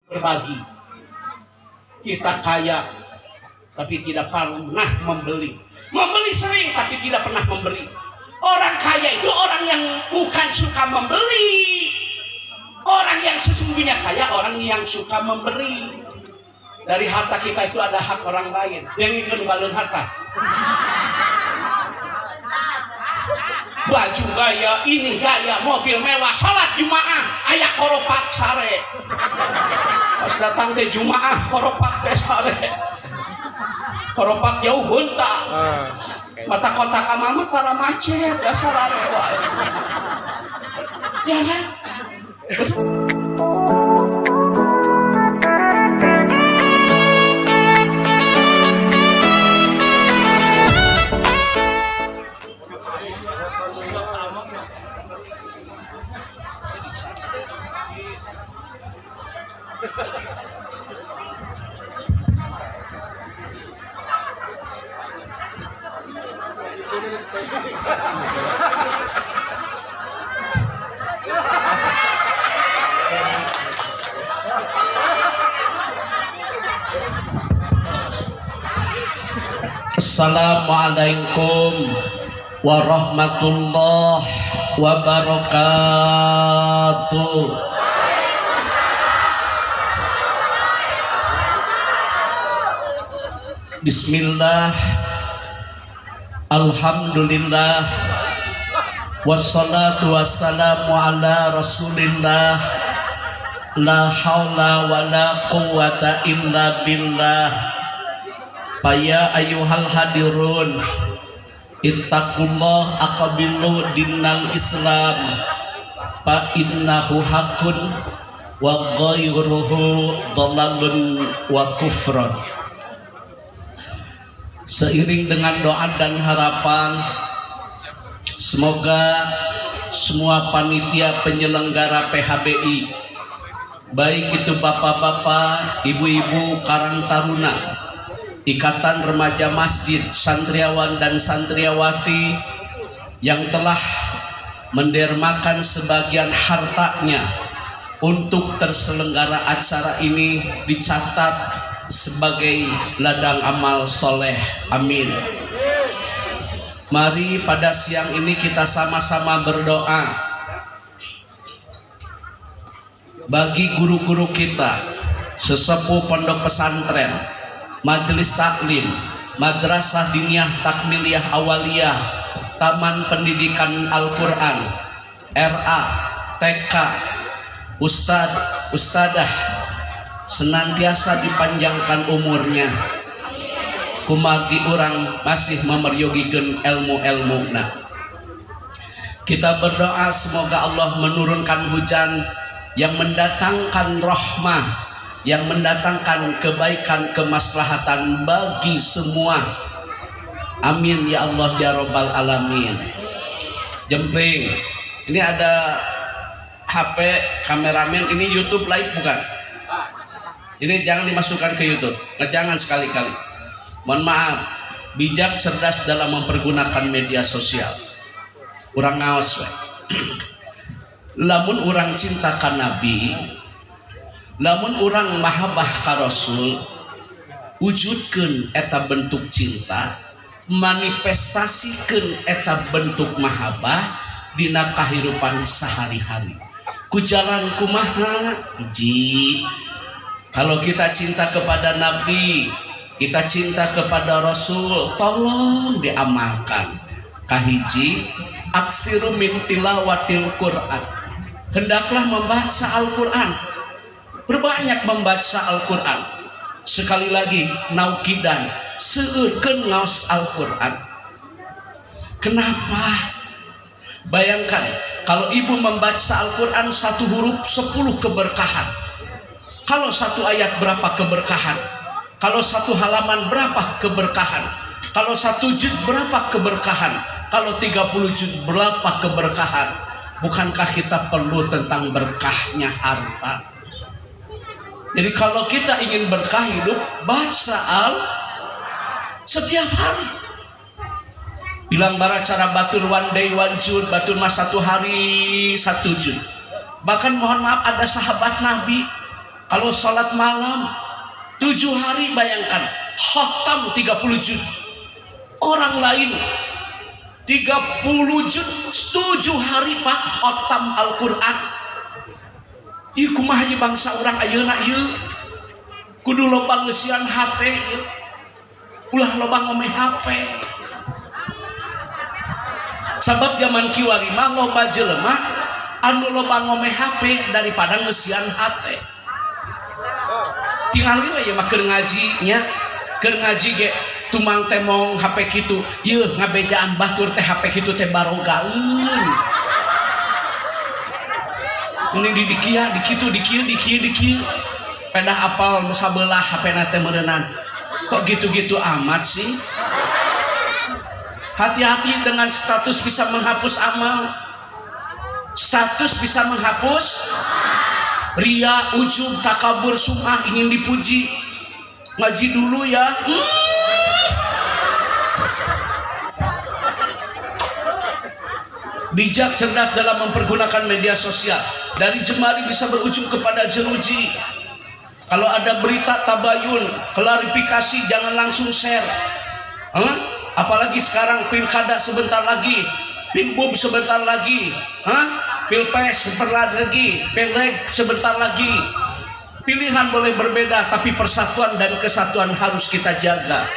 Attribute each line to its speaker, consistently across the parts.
Speaker 1: Berbagi. Kita kaya tapi tidak pernah membeli. Membeli sering tapi tidak pernah memberi. Orang kaya itu orang yang bukan suka membeli. Orang yang sesungguhnya kaya orang yang suka memberi. Dari harta kita itu ada hak orang lain. Yang ingin balun harta. Baju gaya, ini gaya, mobil mewah, sholat jumaah, aya koropak sare. Pas datang teh jumaah koropak teh sare. Koropak jauh bentak. Mata kota kamama tara macet dasar arewa. Ya kan? Assalamualaikum warahmatullahi wabarakatuh. Bismillah, alhamdulillah, wassalatu wassalamu ala rasulillah, la haula wa la quwata illa billah. Faya ayyuhal hadirun, ittaqullah aqbilu dinal islam, fa innahu hakun wa ghairuhu dhalalun wa kufrun. Seiring dengan doa dan harapan, semoga semua panitia penyelenggara PHBI, baik itu bapak-bapak, ibu-ibu Karang Taruna, Ikatan Remaja Masjid, santriawan dan santriawati yang telah mendermakan sebagian hartanya untuk terselenggara acara ini, dicatat sebagai ladang amal soleh. Amin. Mari pada siang ini kita sama-sama berdoa bagi guru-guru kita, sesepuh pondok pesantren, majelis taklim, madrasah diniyah takmiliyah awaliyah, taman pendidikan Al-Quran, RA, TK, ustad, ustadah, senantiasa dipanjangkan umurnya. Kumargi urang masih memeryogikeun ilmu-ilmuna. Kita berdoa semoga Allah menurunkan hujan yang mendatangkan rahmah, yang mendatangkan kebaikan, kemaslahatan bagi semua. Amin ya Allah ya Robbal Alamin. Jempling, ini ada HP kameramen, ini YouTube live bukan? Ini jangan dimasukkan ke YouTube, jangan sekali-kali. Mohon maaf, bijak cerdas dalam mempergunakan media sosial. Urang ngaos we. Lamun urang cinta ka Nabi, lamun urang mahabbah ka Rasul, wujudkeun eta bentuk cinta, manifestasikeun eta bentuk mahabbah dina kahirupan sehari-hari. Ku jalan kumaha? Hiji, kalau kita cinta kepada Nabi, kita cinta kepada Rasul, tolong diamalkan. Kahiji, aksiru min tilawatil Quran. Hendaklah membaca Al-Quran. Berbanyak membaca Al-Quran. Sekali lagi, naukidan, seueurkeun ngaos Al-Quran. Kenapa? Bayangkan, kalau ibu membaca Al-Quran satu huruf 10 keberkahan. Kalau satu ayat berapa keberkahan? Kalau satu halaman berapa keberkahan? Kalau satu juz berapa keberkahan? Kalau 30 juz berapa keberkahan? Bukankah kita perlu tentang berkahnya harta? Jadi kalau kita ingin berkah hidup, baca al setiap hari. Bilang bara cara batur one day one juz, batur mah satu hari satu juz. Bahkan mohon maaf, ada sahabat Nabi Kalau sholat malam 7 hari, bayangkan khatam 30 juz. Orang lain 30 juz 7 hari, Pak, khatam Al-Quran. Ieu kumaha ieu bangsa urang ayeuna ieu? Kudu loba ngeusian hate ieu. Ulah loba ngomeh HP. Sabab zaman kiwari mah loba jelema anu loba ngomeh HP daripada ngeusian hate. Tinggal we ieu mah keur ngaji nya, keur ngaji ge tumang temong HP kitu. Yeuh, ngabejaan batur teh HP kitu teh barogaeun. Ini di dikia, di kitu, di kieu, di kieu, di kieu. Pedah apal nu sabelah HP na teh meureunan. Kok gitu-gitu amat sih? Hati-hati dengan status, bisa menghapus amal. Status bisa menghapus ria, ujub, takabur, sum'ah, ingin dipuji. Ngaji dulu ya. Bijak, cerdas dalam mempergunakan media sosial. Dari jemari bisa berujung kepada jeruji. Kalau ada berita, tabayun, klarifikasi, jangan langsung share. Huh? Apalagi sekarang pilkada sebentar lagi, pilbub sebentar lagi, huh? Pilpres sebentar lagi, pileg sebentar lagi. Pilihan boleh berbeda, tapi persatuan dan kesatuan harus kita jaga.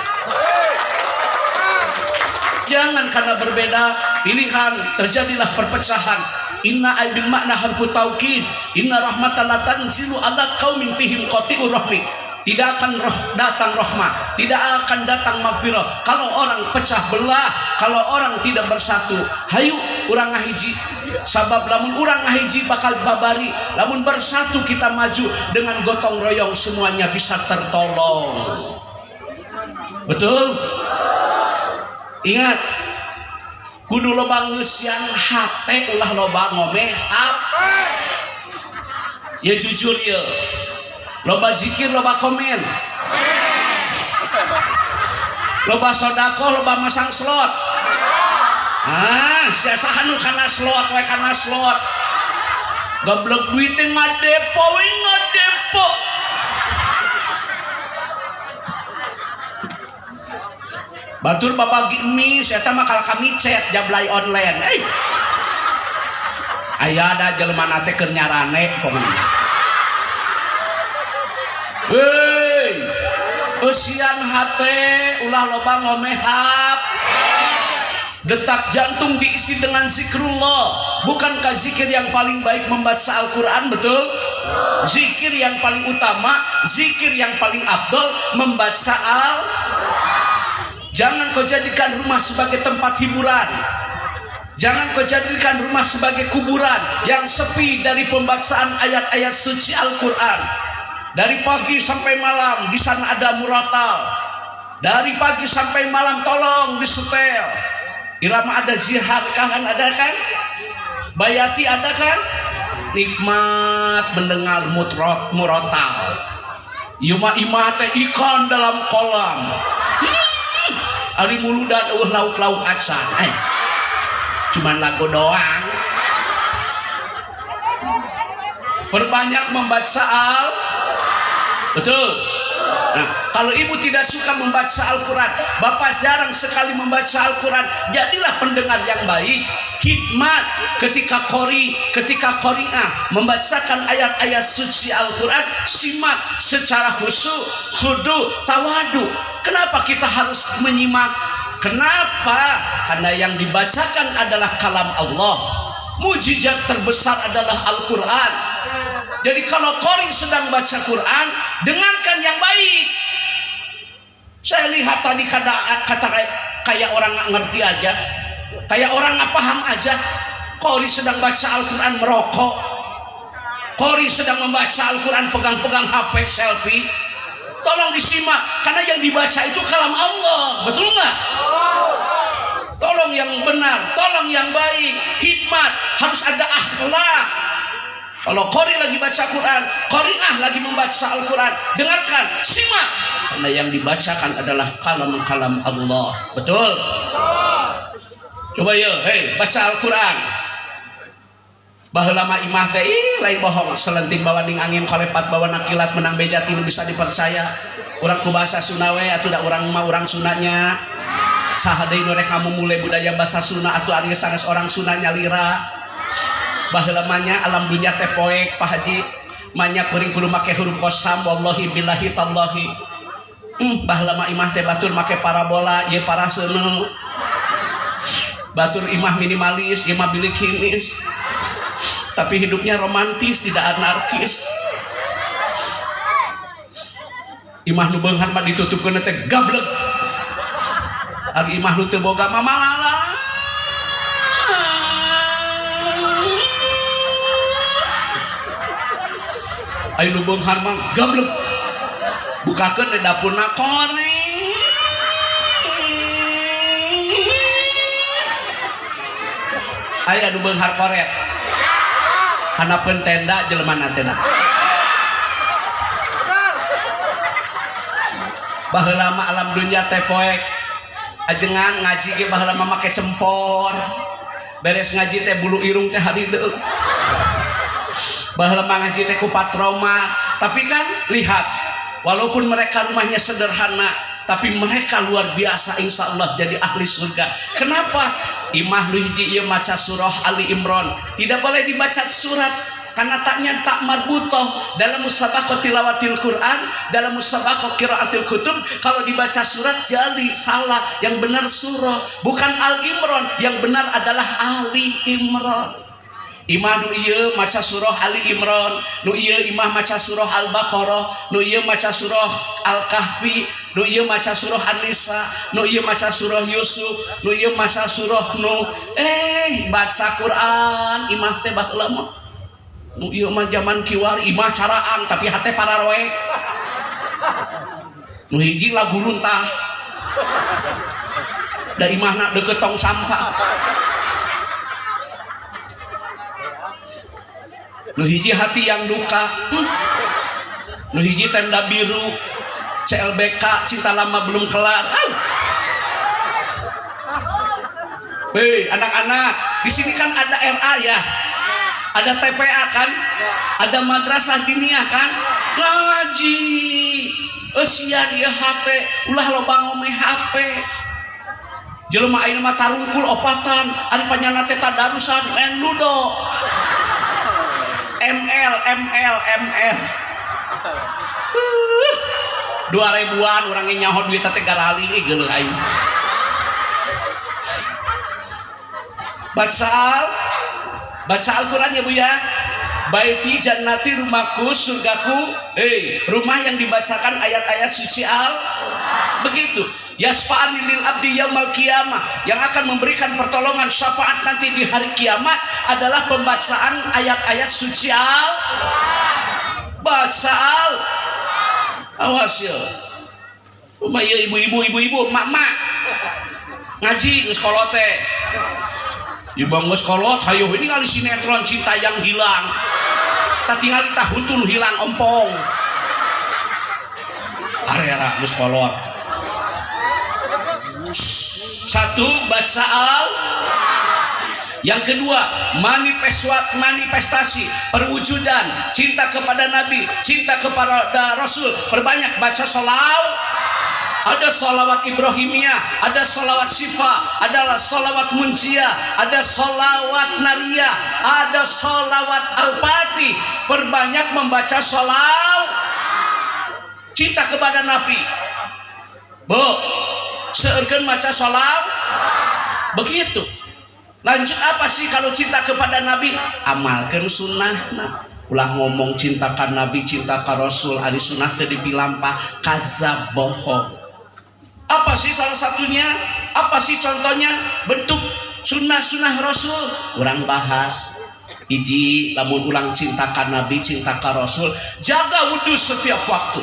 Speaker 1: Jangan karena berbeda pilihan terjadilah perpecahan. Inna ay bil makna harfu taukid. Inna rahmatan la tanzilu ala qaumin fihim qati'ur rahmi. Tidak akan roh, datang rahmah, tidak akan datang maghfirah kalau orang pecah belah, kalau orang tidak bersatu. Hayu urang ngahiji. Sabab lamun urang ngahiji bakal babari, lamun bersatu kita maju dengan gotong royong, semuanya bisa tertolong. Betul? Ingat, kudu loba ngeusian hate, ulah loba ngomeh HP. Ya jujur ya, loba jikir, loba komen, loba sodakoh, loba masang slot. Ah, sia nu kana slot we, kana slot. Goblok, duitnya ngadepo we, ngadepo. Batur babagi mie, saya mah kalau kami chat jablay online. Eh, aya ada jelema teh keur nyarane pokoknya. Hei, eusian hate, ulah loba ngomeh HP. Detak jantung diisi dengan zikrullah. Bukankah zikir yang paling baik membaca Al-Quran, betul? Zikir yang paling utama, zikir yang paling afdol membaca Al. Jangan kau jadikan rumah sebagai tempat hiburan. Jangan kau jadikan rumah sebagai kuburan yang sepi dari pembacaan ayat-ayat suci Al-Quran. Dari pagi sampai malam di sana ada muratal. Dari pagi sampai malam tolong disetel. Irama ada, jihad kan ada kan? Bayati ada kan? Nikmat mendengar mutrot murotal. Yuma imah teh ikan dalam kolam. Ari muludan euweuh lauk-lauk acan. Eh. Cuman lagu doang. Perbanyak membaca Al. Betul. Nah, kalau ibu tidak suka membaca Al-Quran, bapak jarang sekali membaca Al-Quran, jadilah pendengar yang baik. Hikmat ketika qori, ketika qori'ah membacakan ayat-ayat suci Al-Quran, simak secara khusyuk, khudu, tawadu. Kenapa kita harus menyimak? Kenapa? Karena yang dibacakan adalah kalam Allah. Mujizat terbesar adalah Al-Quran. Jadi kalau qori sedang baca Quran, dengarkan yang baik. Saya lihat tadi kata, kata kayak orang nggak ngerti aja, kayak orang nggak paham aja. Qori sedang baca Al-Quran merokok, qori sedang membaca Al-Quran pegang-pegang HP selfie. Tolong disimak, karena yang dibaca itu kalam Allah, betul nggak? Tolong yang benar, tolong yang baik, hikmat, harus ada akhlak. Kalau qori lagi baca Quran, qori'ah lagi membaca Al-Quran, dengarkan, simak. Karena yang dibacakan adalah kalam-kalam Allah. Betul? Coba ya, hei, baca Al-Quran. Baheula mah imah teh, ih, lain bohong, selenting bawaning angin, kolepat bawa kilat, menang beja ti nu bisa dipercaya. Urang ku bahasa Sunda we atuh, da urang mah urang Sundanya. Saha deui nu rek ngamumule budaya bahasa Sunda atuh, ari sanes orang Sunda nyalira? Baheula mah nya alam dunya teh poek, Pak Haji. Manya kuring kudu make huruf kosam, wallahi, billahi, tallahi. Baheula mah imah teh batur make parabola, ieu paraseuneu. Batur imah minimalis, ieu mah bilik hinis. Tapi hidupnya romantis, tidak anarkis. Imah nu beunghar mah ditutupkeun teh gablek. Ari imah nu teu boga mah malala. Ari nu beunghar mah gablek. Bukakeun di dapurna koreng. Aya nu beunghar koret. Hanapeun tenda jelema tenda. Baheula mah alam dunya teh poek. Ajengan ngaji ge baheula mah make cempor. Beres ngaji teh bulu irung teh harideung. Baheula mah ngaji teh ku patroma. Tapi kan lihat, walaupun mereka rumahnya sederhana, tapi mereka luar biasa, insya Allah jadi ahli surga. Kenapa? Imah nu hiji ieu maca surah Ali Imran. Tidak boleh dibaca surat karena taknya tak marbutoh dalam musabaqah tilawatil Quran, dalam musabaqah qiraatil kutub. Kalau dibaca surat jadi salah. Yang benar surah, bukan Al Imran. Yang benar adalah Ali Imran. Imah nu ieu maca surah Ali Imran, nu ieu imah maca surah Al-Baqarah, nu ieu maca surah Al-Kahfi, nu ieu maca surah An-Nisa, nu ieu maca surah Yusuf, nu ieu maca surah Nuh. Baca Quran imah teh baheula mah. Nu ieu mah zaman kiwari imah caraan tapi hate pararoek. Nu hiji lagu runtah. Da imahna deukeut tong sampah. Nu hiji hati yang duka, Nu hiji tenda biru, CLBK cinta lama belum kelar. Hei anak-anak, di sini kan ada RA ya, ada TPA kan, ada madrasah diniyah kan, ngaji. Eusian ieu hate, ulah loba ngome HP. Jelema ayeuna mah tarungkul opatan, ari panyana teh tadarusan main ludo. ML, ML, ML. 2000-an urang ge nyaho duit teh garali geuleuh aing. Baca Al-Qur'an ya Bu ya. Baiti jannati, rumahku surgaku. Rumah yang dibacakan ayat-ayat suci Al. Begitu. Yasfa'an lil abdi yaumal qiyamah, yang akan memberikan pertolongan syafaat nanti di hari kiamat adalah pembacaan ayat-ayat suci Al. Baca Al. Awas ya. Rumah ya ibu-ibu, ibu-ibu, mak-mak ngaji geus kolot teh. Ibu geus kolot, hayo ini kali sinetron cinta yang hilang. Tak tingali tahun tuh hilang ompong. Arera geus kolot. Satu, baca Al. Yang kedua, manifestasi perwujudan cinta kepada Nabi, cinta kepada Rasul. Perbanyak baca sholawat. Ada sholawat Ibrahimiyah, ada sholawat Syifa, ada sholawat Munjiyah, ada sholawat Nariyah, ada sholawat Al-Fatih. Perbanyak membaca sholawat cinta kepada Nabi. Bu, seueurkeun maca sholawat. Begitu. Lanjut, apa sih kalau cinta kepada Nabi? Amalkan sunnahna. Ulah ngomong cinta ka Nabi, cinta ka Rasul, ari sunnah teu dipilampah, kazab, bohong. Apa sih salah satunya? Apa sih contohnya? Bentuk sunnah-sunnah Rasul. Urang bahas. Hiji, lamun urang cinta ka Nabi, cinta ka Rasul, jaga wudhu setiap waktu.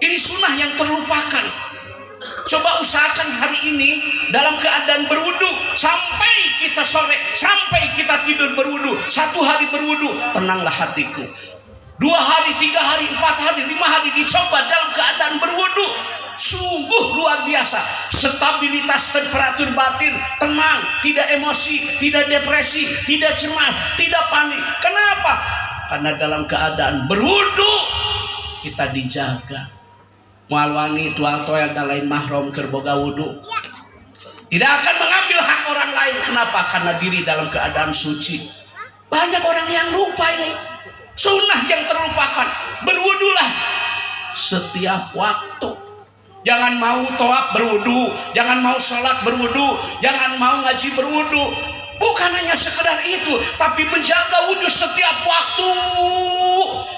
Speaker 1: Ini sunnah yang terlupakan. Coba usahakan hari ini dalam keadaan berwudu sampai kita sore, sampai kita tidur berwudu. 1 hari berwudu, tenanglah hatiku. 2 hari, 3 hari, 4 hari, 5 hari dicoba dalam keadaan berwudu. Sungguh luar biasa. Stabilitas temperatur batin, tenang, tidak emosi, tidak depresi, tidak cemas, tidak panik. Kenapa? Karena dalam keadaan berwudu kita dijaga. Moal wani tual toel da lain mahram keur boga wudu. Tidak akan mengambil hak orang lain. Kenapa? Karena diri dalam keadaan suci. Banyak orang yang lupa ini. Sunnah yang terlupakan. Berwudulah setiap waktu. Jangan mau toab berwudu, jangan mau sholat berwudu, jangan mau ngaji berwudu. Bukan hanya sekedar itu, tapi menjaga wudu setiap waktu.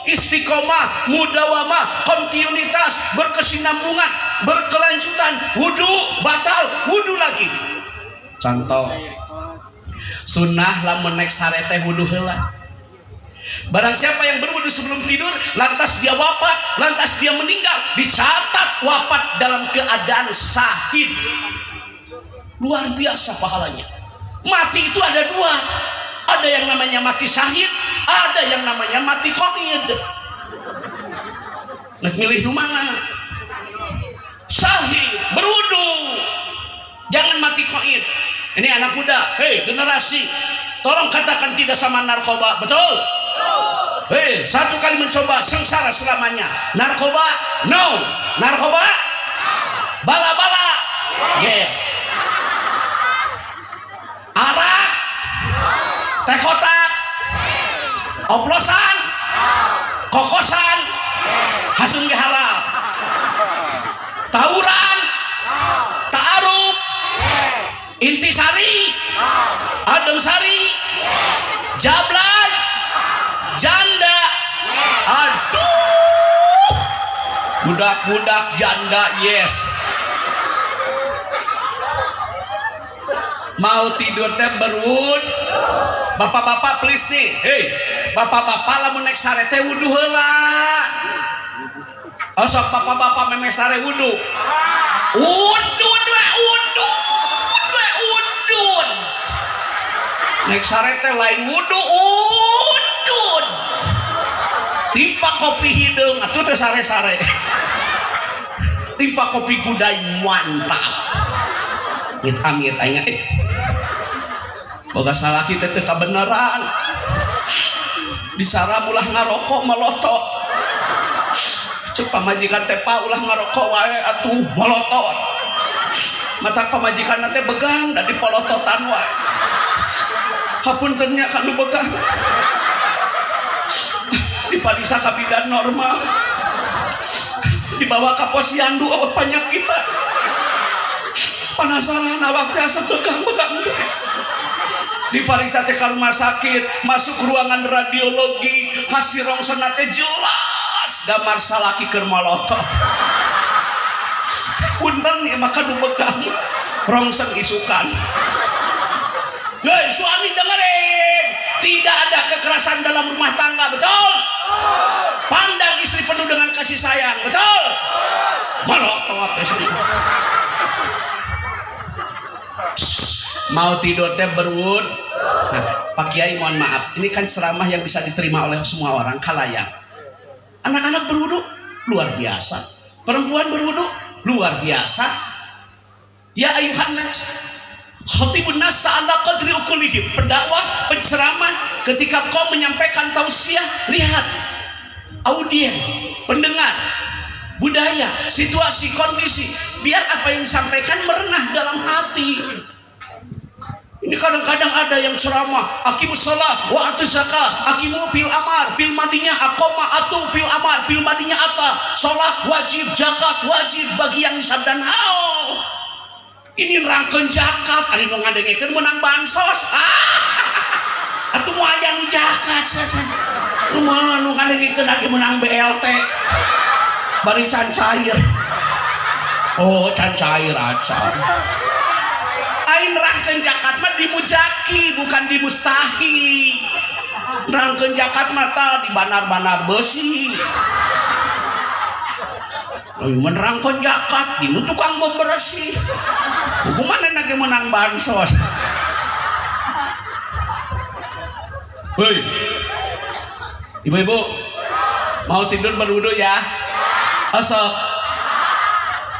Speaker 1: Istiqomah, mudawamah, kontinuitas, berkesinambungan, berkelanjutan. Wudu batal, wudu lagi. Contoh, sunnah lamun naik sare teh wudu heula. Barang siapa yang berwudu sebelum tidur, lantas dia wafat, lantas dia meninggal, dicatat wafat dalam keadaan syahid. Luar biasa pahalanya. Mati itu ada dua. Ada yang namanya mati syahid, ada yang namanya mati qoid. Nah, milih nu mana? Syahid, berwudu. Jangan mati qoid. Ini anak muda, hei generasi, tolong katakan tidak sama narkoba, betul? Hei, satu kali mencoba sengsara selamanya. Narkoba, no. Narkoba, bala-bala, yes. Arak, teh kotak, oplosan, kokosan, hasun ge halal. Tawuran, ta'aruf, intisari, adem sari, jablan, janda. Aduh, budak-budak janda, yes. Mau tidur teh berwud. Bapak-bapak please nih, hei, bapak-bapak lamun naik sare teh wudu heula. Oh sok bapak-bapak memeh sare wudu. Udud we, udud we, udud. Naik sare teh lain wudu, udud. Timpa kopi hideung atuh teh sare-sare. Timpa kopi gudai mantap. Amit amit aing eh. Boga salaki teh teu kabeneran. Dicara ulah ngarokok melotot. Cek pamajikan teh pa ulah ngarokok wae atuh melotot. Mata pamajikan teh begang da dipolototan wae. Hapunten nya ka nu begang. Dipariksa ka bidan normal. Dibawa ka posyandu apa panyakitan. Penasaran awak teh asa begang-begang teh. Dipariksa teh ka rumah sakit, masuk ruangan radiologi, hasil rongsen teh jelas gambar salaki keur malotot. Punten ieu mah nu begang rongsen isukan. Hei suami dengerin, tidak ada kekerasan dalam rumah tangga, betul? Pandang istri penuh dengan kasih sayang, betul? Malotot istri. Mau tidur teh berwud. Nah, Pak Kiai mohon maaf, ini kan ceramah yang bisa diterima oleh semua orang khalayak. Anak-anak berwudu luar biasa, perempuan berwudu luar biasa. Ya ayuhan nas, khatibun nas ala qadri ukulihim. Pendakwah, penceramah, ketika kau menyampaikan tausiah, lihat audien, pendengar, budaya, situasi, kondisi, biar apa yang disampaikan merenah dalam hati. Ini kadang-kadang ada yang ceramah, aqimus shalah wa atuz zakah, aqimu fil amar, fil madinya aqoma atu fil amar, fil madinya ata. Salat wajib, zakat wajib bagi yang nisab dan haul. Ini rangkeun zakat, ari nu ngadengekeun meunang bansos. Ah. Atuh moal aya nu zakat sia teh. Nu mah nu ngadengekeun lagi meunang BLT. Bari can cair. Oh, can cair acan. Ain rangkeun zakat mah di mujaki bukan di mustahi. Rangkeun zakat mah ta di banar-banar besi. Lalu menerangkan zakat di nu tukang bebersih. Kumaha lagi menang bansos. Hei. Ibu-ibu, mau tidur berwudu ya? Osok.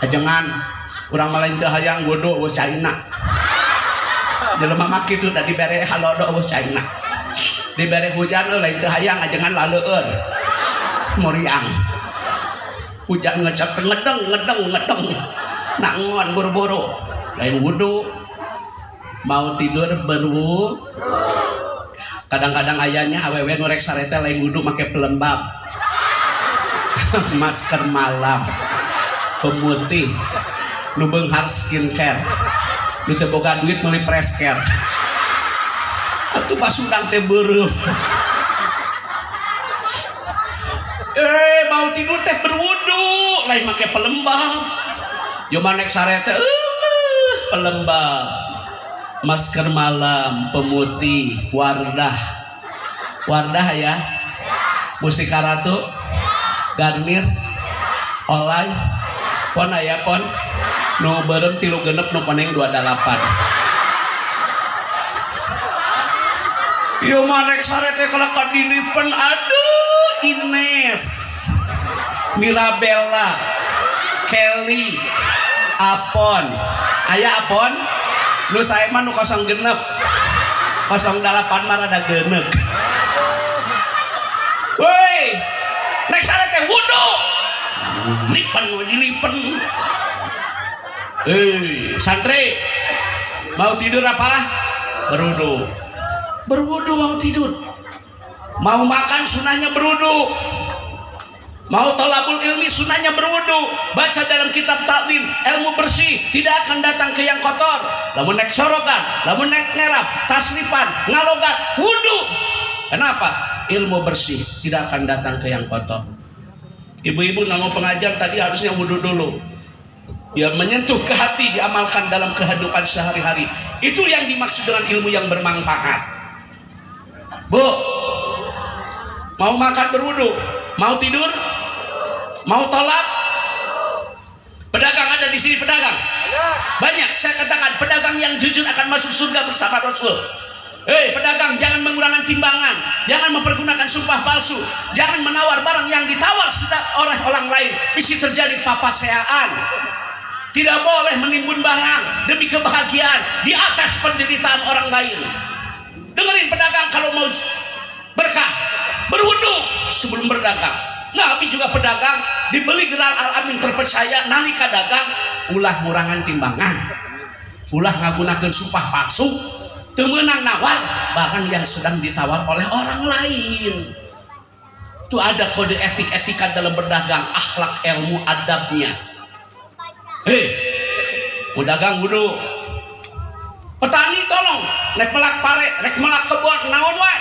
Speaker 1: Ajengan urang mah lain teu hayang wudu eueuh caina. Jelema mah kitu da dibere halodo eueuh caina. Dibere hujan lain teu hayang ajengan laleueur. Moriang. Hujan ngecek ngedeng ngedeng ngedeng. Nangon buru-buru. Lain wudu. Mau tidur berwudu. Kadang-kadang ayahnya awewe nu rek sare teh lain wudu make pelembab. Masker malam. Pemutih. Nu beunghar skincare. Nu teu boga duit meuli fresh care. Atuh pasundang teh beureum. Mau tidur teh berwudu, lain make pelembab. Yo manek sare teh eueuh pelembab. Masker malam, pemutih, Wardah. Wardah ya. Mustika Ratu, Garnier, Olay, pon aya pon. Nu beureum 3 genep nu koneng 28. Yo manek sare teh kalau kadilipen aduh Ines, Mirabella, Kelly, Apon. Aya Apon? Nu sae mah nu 06 genep. 08 mah rada genek. Woi, nek sare teh wudu. Lipen we dilipen. Santri, mau tidur apa? Berwudu. Berwudu mau tidur. Mau makan sunahnya berwudu. Mau tolabul ilmi sunahnya berwudu. Baca dalam kitab taklim, ilmu bersih tidak akan datang ke yang kotor. Lamun nek sorogan, lamun nek ngerap, tasrifan, ngalogat, wudu. Kenapa? Ilmu bersih tidak akan datang ke yang kotor. Ibu-ibu mau pengajian tadi harusnya wudu dulu. Ya, menyentuh ke hati, diamalkan dalam kehidupan sehari-hari. Itu yang dimaksud dengan ilmu yang bermanfaat. Bu, mau makan berwudu, mau tidur, mau tolak. Pedagang ada di sini, pedagang banyak. Saya katakan pedagang yang jujur akan masuk surga bersama Rasul. Hei pedagang, jangan mengurangi timbangan, jangan mempergunakan sumpah palsu, jangan menawar barang yang ditawar oleh orang lain, bisa terjadi papaseaan. Tidak boleh menimbun barang demi kebahagiaan di atas penderitaan orang lain. Dengerin pedagang kalau mau berkah, berwudu sebelum berdagang. Nabi juga pedagang, dibeli gelar Al-Amin terpercaya, nalika dagang ulah ngurangan timbangan, ulah ngagunakeun sumpah palsu, teu meunang nawar barang yang sedang ditawar oleh orang lain. Itu ada kode etik-etika dalam berdagang, akhlak, ilmu, adabnya. Hei, mau dagang wudu. Petani tolong, rek melak pare, rek melak kebon, naon wae,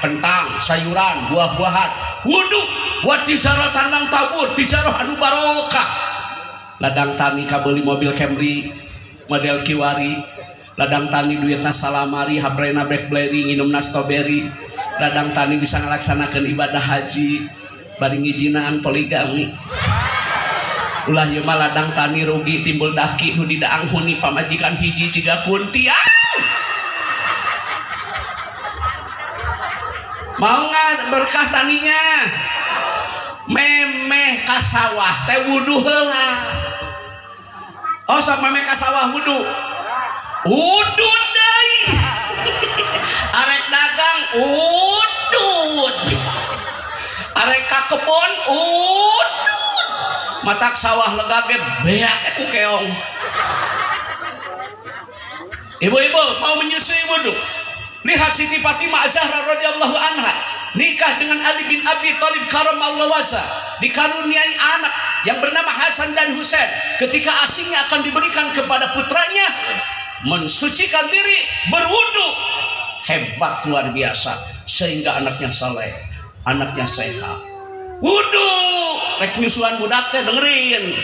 Speaker 1: kentang, sayuran, buah-buahan, wudu. Wa tijaratan lang tabur, tijarah anu barokah. Ladang tani kabeli mobil Camry model kiwari, ladang tani duitna salamari, haprena blackberry, nginumna strawberry. Ladang tani bisa ngalaksanakeun ibadah haji bari ngijinaan poligami. Ulah ieu mah ladang tani rugi timbul daki nu didaang huni pamajikan hiji ciga kunti. Mau nggak berkah taninya? Memeh ka sawah teh wudu heula. Oh sok memeh ka sawah wudu. Wudu deui. Arek dagang udud. Arek ka kebon udud. Matak sawah lega ge beak ku keong. Ibu-ibu mau menyusui wudu. Lihat Siti Fatimah Az-Zahra radhiyallahu anha nikah dengan Ali bin Abi Thalib karamallahu wajhah, dikaruniai anak yang bernama Hasan dan Husain. Ketika asingnya akan diberikan kepada putranya, mensucikan diri, berwudu, hebat luar biasa, sehingga anaknya saleh, anaknya sehat. Wudu, rek nyusuan budak teh dengerin.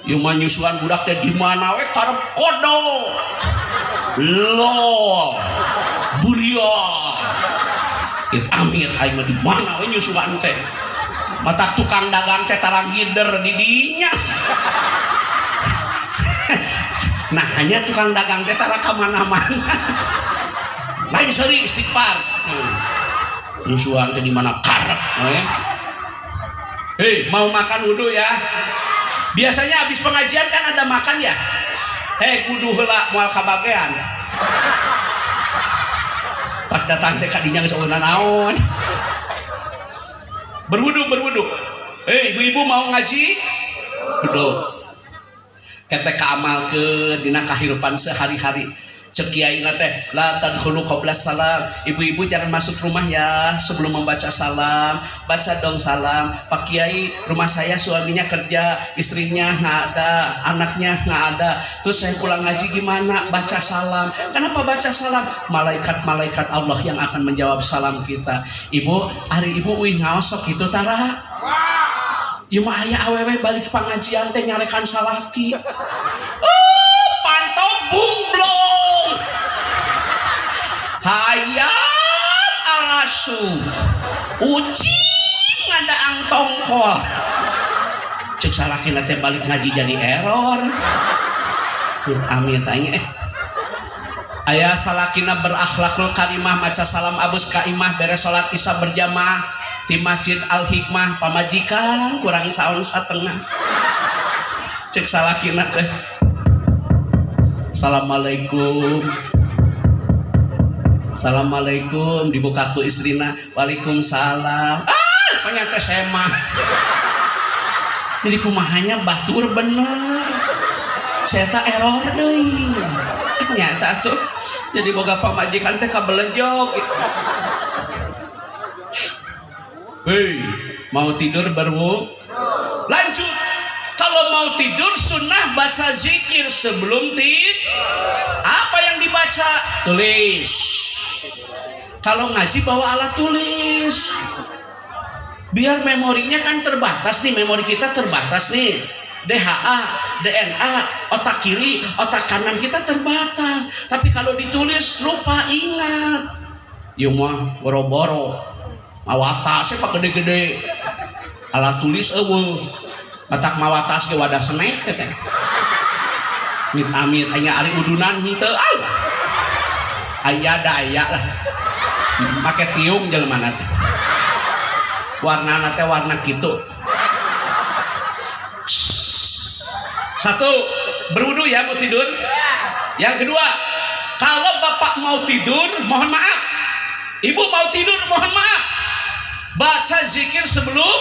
Speaker 1: Ieu mah nyusuan budak teh di mana we karep kodo. Lol. Buria. It amit aing mah di mana we nyusuan teh. Matak tukang dagang teh tarang gider di dinya. Nah, hanya tukang dagang teh tara ka mana-mana. Lain seuri istighfar. Nyusuan teh di mana karep we. Hei, mau makan wudu ya. Biasanya habis pengajian kan ada makan ya. Hei, kudu heula, moal kabagean. Pas datang teh kadinya geus euweuh naon. Berwudu, berwudu. Hei, ibu-ibu mau ngaji? Duduk. Ketek amalkeun dina kahirupan sehari-hari. Cek kiai teh, la tadkhulu qabla salam. Ibu-ibu jangan masuk rumah ya sebelum membaca salam. Baca dong salam. Pak Kiai, rumah saya suaminya kerja, istrinya nggak ada, anaknya nggak ada. Terus saya pulang ngaji gimana? Baca salam. Kenapa baca salam? Malaikat-malaikat Allah yang akan menjawab salam kita. Ibu, ari ibu uih ngaos sok kitu tara? Ieu mah aya awewe balik pengajian teh nyarekan salaki. Oh, panto bumblong. Hayam arasu. Ucing ngadaang tongkol. Cek salaki teh balik ngaji jadi error. Amit aing eh. Aya salakina berakhlakul karimah, maca salam abus ka imah, beres salat isya berjamaah di Masjid Al Hikmah, pamajikan kurang saon satengah. Cek salakina teh, "Assalamualaikum." "Assalamualaikum." Dibuka ku istrina, "Waalaikumsalam." Ah, panyang teh semah. Jadi kumahanya, batur bener, saya tak error deui nyata tuh. Jadi boga pamajikan teh kabelejog. Hei, mau tidur baru lanjut. Kalau mau tidur sunnah baca zikir sebelum tidur. Apa yang dibaca? Tulis. Kalau ngaji bawa alat tulis. Biar memorinya kan terbatas nih, memori kita terbatas nih. DHA, DNA, otak kiri, otak kanan kita terbatas. Tapi kalau ditulis lupa ingat. Ieu mah boro-boro. Mawa tas siapa gede-gede. Alat tulis euweuh. Matak mawa tas ge wadah senek teh. Amit amit aya ari udunan henteu. Ah. Aya da aya lah. Make tiung jelema teh. Warnana teh warna kitu. Satu, berwudu ya mau tidur. Yang kedua, kalau bapak mau tidur, mohon maaf. Ibu mau tidur, mohon maaf. Baca zikir sebelum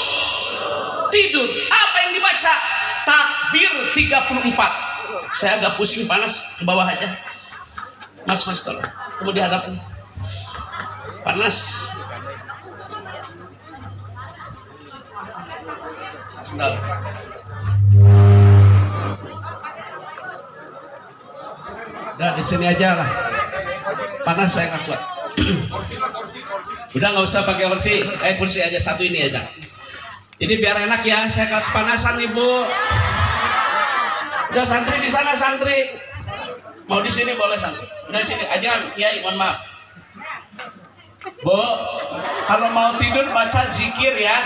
Speaker 1: tidur. Apa yang dibaca? Takbir 34. Saya agak pusing panas, ke bawah aja. Mas, mas tolong. Kamu dihadapan. Panas. Sebentar. Udah di sini aja lah. Panas saya nggak kuat. Udah nggak usah pakai kursi, kursi aja satu ini aja. Ini biar enak ya, saya kepanasan ibu. Udah santri di sana santri. Mau di sini boleh santri. Udah di sini aja, kiai, mohon maaf. Bu, kalau mau tidur baca zikir ya.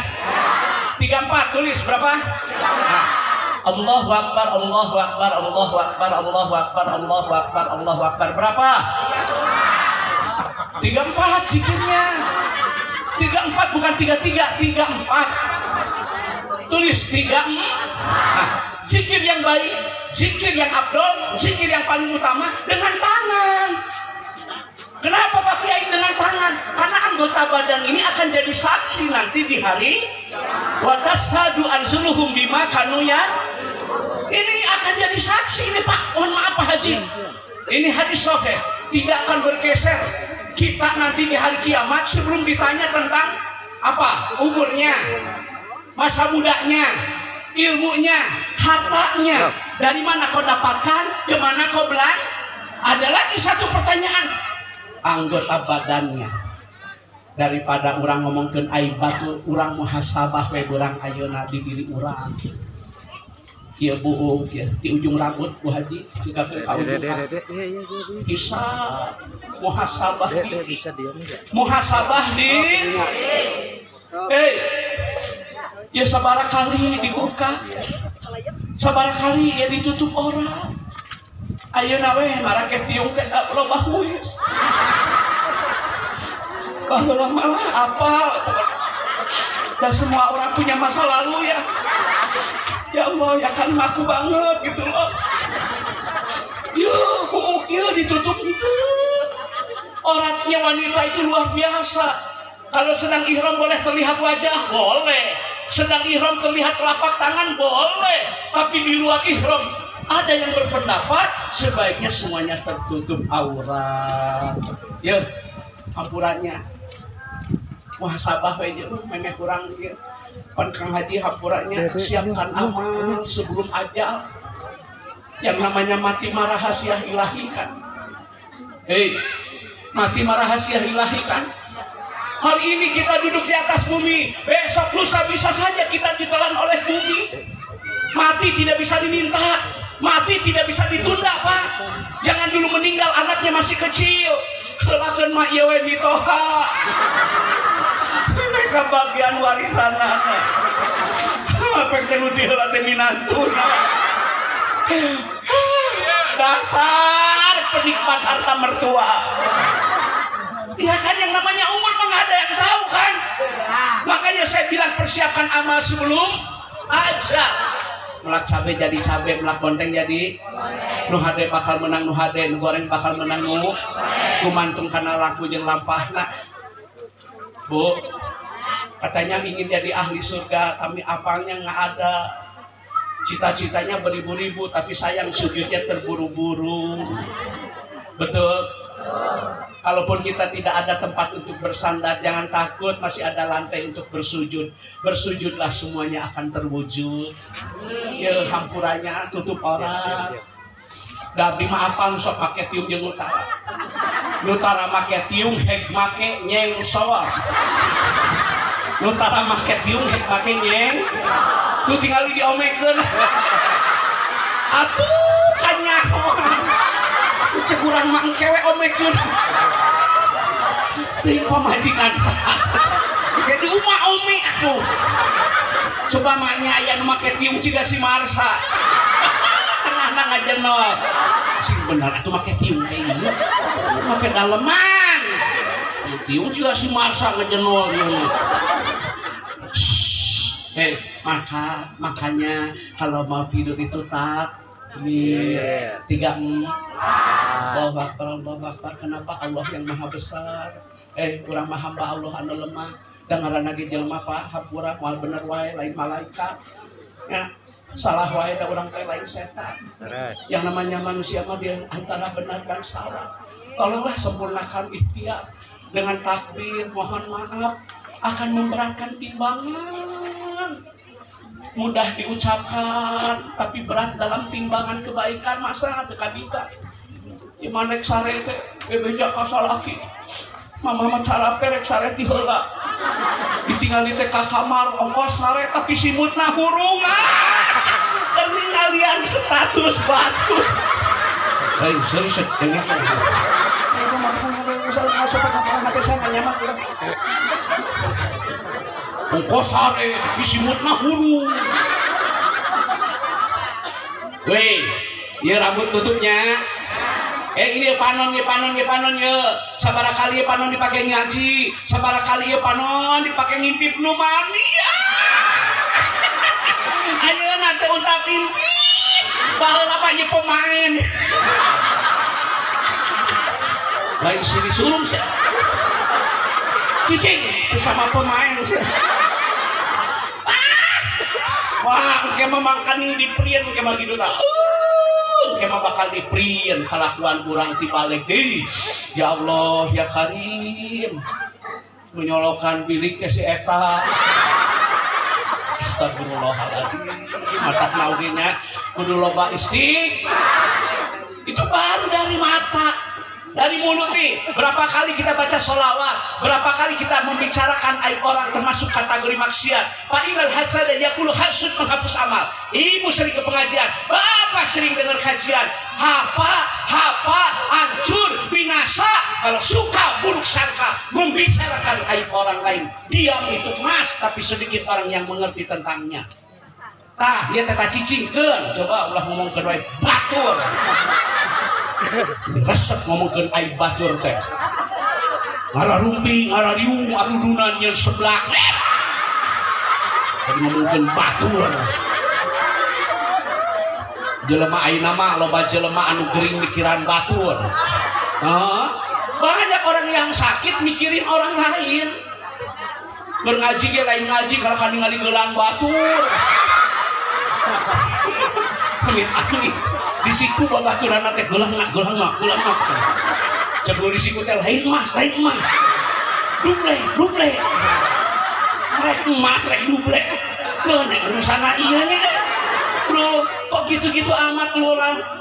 Speaker 1: 34 tulis berapa? Nah. Allahu Akbar, Allahu Akbar, Allahu Akbar, Allahu Akbar, Allahu Akbar, Allahu Akbar. Berapa? 34 zikirnya. 34 bukan 33, 34. Tulis 34. Nah, zikir yang baik, zikir yang abdol, zikir yang paling utama dengan tangan. Kenapa Pak Kiai dengan tangan? Karena anggota badan ini akan jadi saksi nanti di hari wa tashhadu arzuluhum bima kanu ya. Ini akan jadi saksi ini Pak. Mohon maaf Pak Haji. Ini hadis sahih, tidak akan bergeser. Kita nanti di hari kiamat sebelum ditanya tentang apa? Umurnya, masa mudanya, ilmunya, hartanya, dari mana kau dapatkan, kemana kau belan? Ada lagi satu pertanyaan, anggota badannya. Daripada orang ngomongkeun aib batur, urang muhasabah we urang ayeuna di diri urang. Ieu buuk ya, di ujung rambut Bu Haji jika ke ujung hisab, muhasabah diri. Muhasabah di. Eh, ya sabara kali dibuka, sabara kali ya ditutup orang. Ayeuna we marake tiung teh loba huis. Baheula malah apal. Dan semua orang punya masa lalu ya. Ya Allah, ya kan aku banget gitu loh. Yuk, buuk yuk ditutup itu. Auratnya wanita itu luar biasa. Kalau sedang ihram boleh terlihat wajah, boleh. Sedang ihram terlihat telapak tangan, boleh. Tapi di luar ihram ada yang berpendapat sebaiknya semuanya tertutup aurat. Ya, hampuranya. Muhasabah we jeung memeh kurang ieu. Pan Kang Haji hampuranya siapkan amal sebelum ajal. Yang namanya mati mah rahasia ilahi kan. Hei, mati mah rahasia ilahi kan. Hari ini kita duduk di atas bumi, besok lusa bisa saja kita ditelan oleh bumi. Mati tidak bisa diminta, mati tidak bisa ditunda, Pak. Jangan dulu meninggal anaknya masih kecil. Heulakeun mah ieu we mitoha. Mereka bagian warisan anak. Apa yang nu diheula teh minantuna. Dasar penikmat harta mertua. Ya kan yang namanya umur mah nggak ada yang tahu kan. Makanya saya bilang persiapkan amal sebelum ajal. Melak cabe jadi cabe, melak bonteng jadi nu hade bakal menang nu hade, nu goreng bakal menang nu gumantung kana laku jeung lampahna. Bu, katanya ingin jadi ahli surga, tapi apalnya nggak ada. Cita-citanya beribu-ribu, tapi sayang sujudnya terburu-buru. Betul? Kalaupun kita tidak ada tempat untuk bersandar, jangan takut, masih ada lantai untuk bersujud. Bersujudlah semuanya akan terwujud. Ya, hampuranya tutup aurat. Da abdi mah apal sok make tiung jeung nu tara. Nu tara make tiung heg make nyeng sawah. Nu tara make tiung heg make nyeng. Tuh tinggal diomekeun. Atuh kanyahoan. Cek urang mah engke we omekeun. Teuing pamajikan saha. Jadi umah ome atuh. Coba maknya aya nu make tiung ciga si Marsa. Tengahna ngajenol. Sing bener atuh make tiung teh ieu. Make daleman. Tiung juga si Marsa ngejenol ieu mah. Maka makanya kalau mau tidur itu takbir tiga Allahu Akbar, Allahu Akbar. Kenapa Allah yang maha besar? Urang mah hamba Allah anu lemah. Da ngaranna ge jelema Pak, hampura moal bener wae lain malaikat. Ya, salah wae da urang teh lain setan. Yang namanya manusia mah dia antara benar dan salah. Tolonglah sempurnakan ikhtiar dengan takbir, mohon maaf akan memberatkan timbangan. Mudah diucapkan tapi berat dalam timbangan kebaikan masa teu kabita. Ieu rek sare teh bebeja ka salaki. Mama mah carape rek sare ti heula. Ditinggali teh ka kamar ongkos sare tapi simutna hurung. Ah! Keningalian status batu. Hei, serius dengar. Ongkos sare tapi simutna hurung. Weh, ieu rambut tutupnya. Ini panon, ya panon, ya panon ya. Sabaraha kali ya panon dipakai ngaji, sabaraha kali ya panon dipakai ngintip nu mani. Ayeuna teh unta tintip. Baheula mah ieu pemain. Lain sini sulung sih. Cicing sesama pemain sih. Wah, engke mah mangkaning diprien engke mah kitu tah. Engke mah bakal diprien kalakuan urang ti balik deui. Ya Allah, ya Karim. Nu nyolokan bilik teh si eta. Astagfirullahaladzim. Matak oge nya kudu loba istighfar. Itu baru dari mata. Dari mulut nih, berapa kali kita baca sholawat, berapa kali kita membicarakan aib orang termasuk kategori maksiat. Fa innal hasada yakulu hasud menghapus amal. Ibu sering ke pengajian, bapak sering dengar kajian. Hapa, hapa, hancur, binasa. Kalau suka buruk sangka, membicarakan aib orang lain. Diam itu emas, tapi sedikit orang yang mengerti tentangnya. Tah, ieu teh cicingkeun. Coba ulah ngomongkeun wae batur. Resep ngomongkeun aib batur teh. Ngararumpi, ngarariung, arudunan nyeun seblak. Tadi ngomongkeun batur. Jelema ayeuna mah loba jelema anu gering mikiran batur. Banyak orang yang sakit mikirin orang lain. Berngaji ge lain ngaji kalau kan ningali gelang batur. Amit amit di siku babaturanna teh gelang gelang gelang. Cek di siku teh lain emas, lain emas. Duble, duble. Rek emas, rek duble. Keun urusanna ieu nya. Lu kok gitu-gitu amat lu,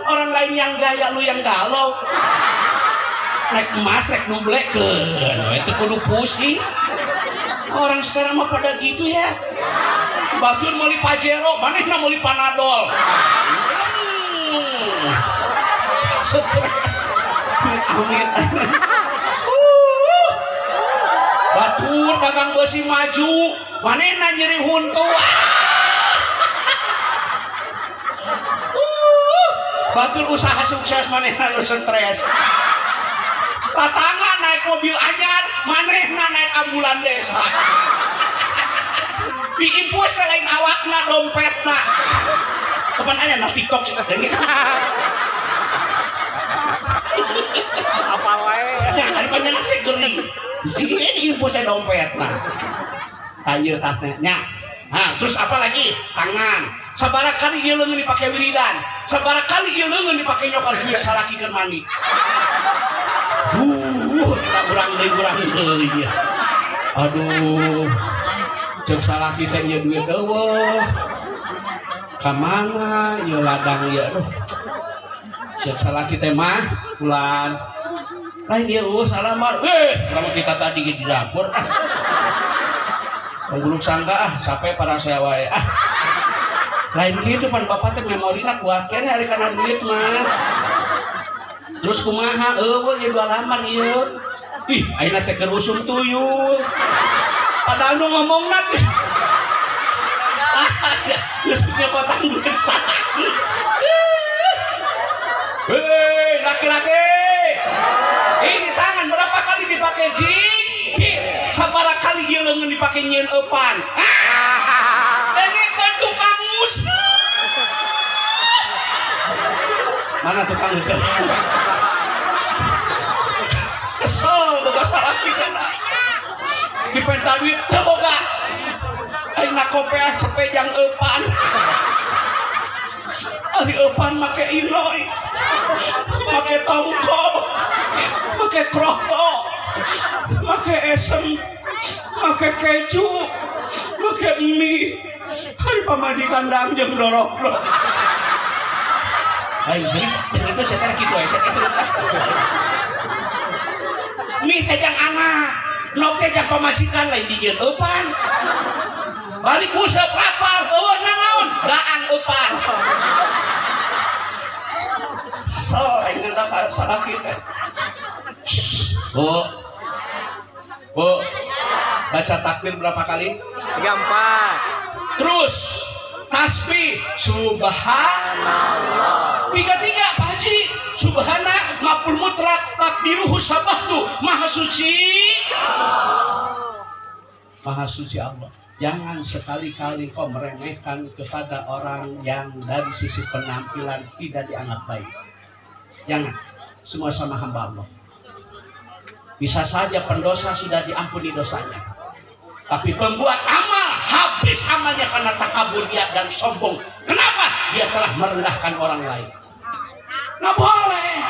Speaker 1: orang lain yang gaya lu yang galau. Rek emas, rek duble keun. Itu kudu pusing. Orang sekarang mah pada gitu ya. Batur meuli Pajero, manehna meuli Panadol. Stres. Amit. Batur dagang besi maju, manehna nyeri huntu. Batur usaha sukses, manehna nu stres. Tatangga naik mobil anyar, manehna naik ambulan desa. Diimpus lain awakna, dompetna. Kapan aya na TikTok sih?
Speaker 2: Apa wae?
Speaker 1: Ya, ari panjenengan teh gering. Ini diimpus teh dompetna. Tah ieu tah nya. Nah, terus apa lagi? Tangan. Sabaraha kali ieu leungeun dipake wiridan, sabaraha kali ieu leungeun dipake nyokor duit salaki keur mandi. Kita urang deui ieu. Aduh. Ceuk salaki teh ieu duit eueuh. Ka mana ieu ladang ieu aduh. Ceuk salaki teh mah bulan. Lain ieu eueuh salamar. Urang kita tadi di dapur ah. Penggulung sangka ah, capek para saya wae ah. Lain gitu pan bapak teh memorina kuat keneh ari kana duit mah. Terus kumaha eueuh ieu dua lamar ieu. Ih, ayeuna teh keur usum tuyul. Padahal nu ngomongna teh saha geus nyokotan duit salaki. Hei, laki-laki. Ini tangan berapa kali dipakai jikir? Sabaraha kali ieu leungeun dipake nyieun eupan. Dengekeun tukang musik. Mana tukang musik? Kesel boga salaki teh. Dipenta duit teu boga. Aing kopeah cepejang eupan. Ari eupan make inoy, make tongkol, make kroto, make esem, make keju, make mie. Ari pamajikan dang jeung dorokno. Aing serius, itu saya kitu aya saya kitu. Mie teh jang anak, nok teh jang pamajikan lain dijieun eupan. Balik useup lapar, eueuh nanaon, daang eupan. So, aing ngeunah salaki teh. Bu. Bu. Baca takbir berapa kali?
Speaker 2: 3 4.
Speaker 1: Terus tasbih subhanallah. 3 Pak Haji. Subhana maf'ul mutlak takdiruhu sabahtu, maha suci. Maha suci Allah. Jangan sekali-kali kau meremehkan kepada orang yang dari sisi penampilan tidak dianggap baik. Jangan. Semua sama hamba Allah. Bisa saja pendosa sudah diampuni dosanya. Tapi pembuat amal habis amalnya karena takabur dia dan sombong. Kenapa? Dia telah merendahkan orang lain. Nggak boleh.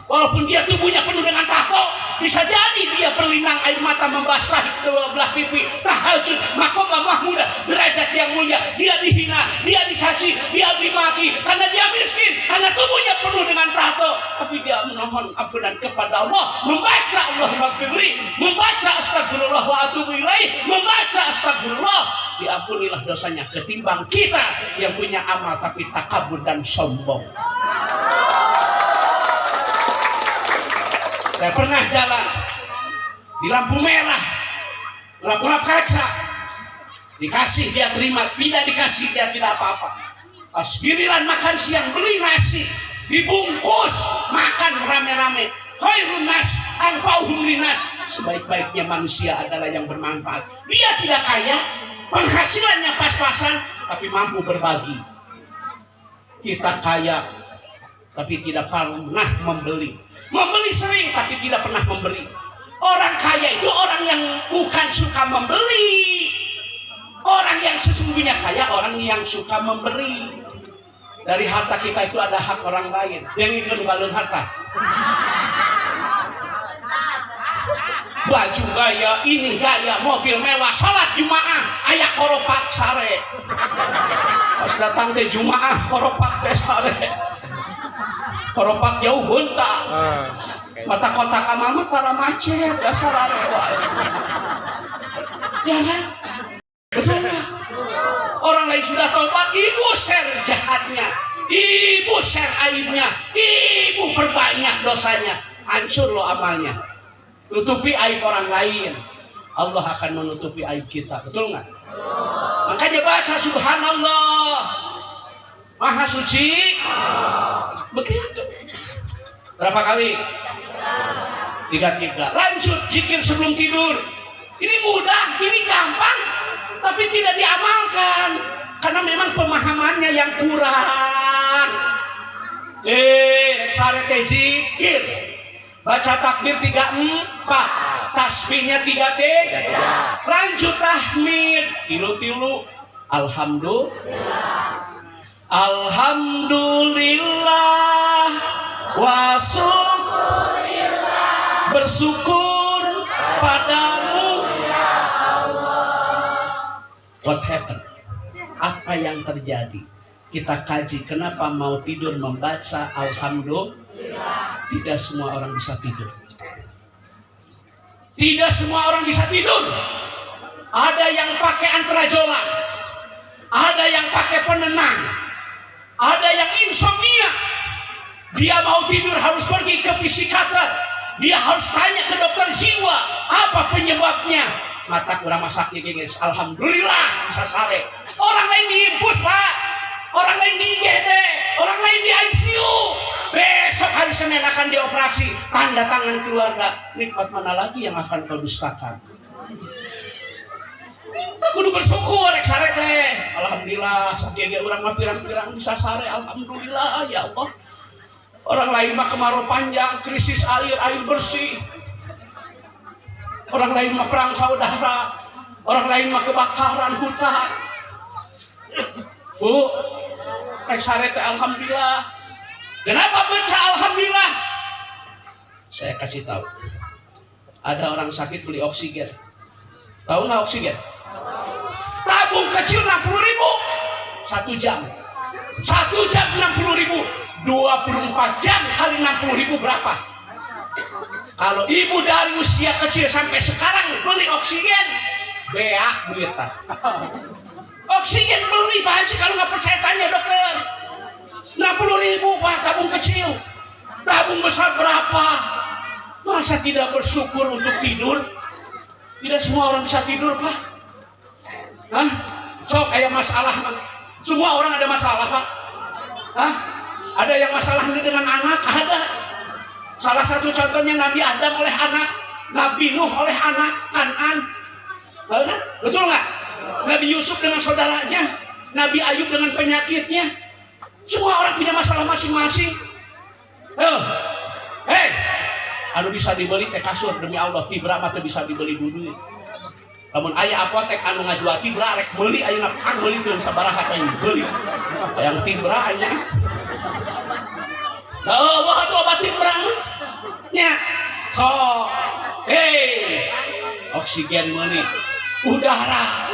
Speaker 1: Walaupun dia tubuhnya penuh dengan tato, bisa jadi dia berlinang air mata membasahi kedua belah pipi, tahajud, maqam mahmuda, derajat yang mulia. Dia dihina, dia dicaci, dia dimaki karena dia miskin, karena tubuhnya penuh dengan tato. Tapi dia memohon ampunan kepada Allah, membaca Allahummaghfirli, membaca astagfirullah wa atubu ilaih, membaca astagfirullah, diampunilah dosanya ketimbang kita yang punya amal tapi takabur dan sombong. Saya pernah jalan di lampu merah, gelap-gelap kaca, dikasih dia terima, tidak dikasih dia tidak apa-apa. Pas giliran makan siang beli nasi, dibungkus, makan rame-rame. Khairun nas anfa'uhum linnas, sebaik-baiknya manusia adalah yang bermanfaat. Dia tidak kaya, penghasilannya pas-pasan, tapi mampu berbagi. Kita kaya tapi tidak pernah membeli. Membeli sering tapi tidak pernah memberi. Orang kaya itu orang yang bukan suka membeli. Orang yang sesungguhnya kaya orang yang suka memberi. Dari harta kita itu ada hak orang lain. Yang ingin balun harta. Baju gaya, ini gaya, mobil mewah, sholat jumaah, aya koropak sare. Pas datang teh jumaah koropak teh sare. Koropak jauh bentak. Mata kotak amal mah tara macet dasar arewa. Ya kan? Betul nggak? Orang lain sudah taubat, ibu share jahatnya, ibu share aibnya, ibu perbanyak dosanya, hancur lo amalnya. Tutupi aib orang lain, Allah akan menutupi aib kita. Betul nggak? Makanya baca subhanallah, maha suci. Begitu. Berapa kali? 3. Lanjut zikir sebelum tidur. Ini mudah, ini gampang, tapi tidak diamalkan karena memang pemahamannya yang kurang. Rek sare teh zikir, baca takbir 3 4, tasbihnya 3 3, lanjut tahmid tilu-tilu, alhamdulillah, alhamdulillah, wa syukurillah, bersyukur padamu ya Allah. What happened? Apa yang terjadi? Kita kaji kenapa mau tidur membaca alhamdulillah. Tidak semua orang bisa tidur. Tidak semua orang bisa tidur. Ada yang pakai antrajola, ada yang pakai penenang, ada yang insomnia. Dia mau tidur harus pergi ke psikiater. Dia harus tanya ke dokter jiwa, apa penyebabnya. Mata kurang masak guys. Alhamdulillah bisa sare. Orang lain diimpus, Pak. Orang lain di IGD, orang lain di ICU. Besok hari Senin akan dioperasi, tanda tangan keluarga. Nikmat mana lagi yang akan kau dustakan? Kudu bersyukur rek sare teh. Alhamdulillah, sakieu ge urang mah pirang-pirang bisa sare. Alhamdulillah ya Allah. Orang lain mah kemarau panjang, krisis air, air bersih. Orang lain mah perang saudara. Orang lain mah kebakaran hutan. Bu, rek sare teh alhamdulillah. Kenapa baca alhamdulillah? Saya kasih tahu. Ada orang sakit beli oksigen. Tahu nggak oksigen? Tabung kecil 60.000 1 jam. 1 jam 60.000. 24 jam kali 60.000 berapa? Kalau ibu dari usia kecil sampai sekarang beli oksigen, beak duit. Oksigen beli Pak Haji, kalau nggak percaya tanya dokter. 60.000 Pak tabung kecil. Tabung besar berapa? Masa tidak bersyukur untuk tidur? Tidak semua orang bisa tidur Pak. Hah? So kayak masalah, semua orang ada masalah Pak. Hah? Ada yang masalah dengan anak, ada. Salah satu contohnya Nabi Adam oleh anak, Nabi Nuh oleh anak, Kanan. Betul nggak? Nabi Yusuf dengan saudaranya, Nabi Ayub dengan penyakitnya. Semua orang punya masalah masing-masing. Hei, anu bisa dibeli teh kasur demi Allah, tibra mah teu bisa dibeli duit. Lamun aya apotek anu ngajual tibra rek meuli ayeuna pang meuli teu sabaraha teh beli. Hayang tibra nya. Oh, wah atuh obat tibra. Nya. So, hei, oksigen meuli, udara,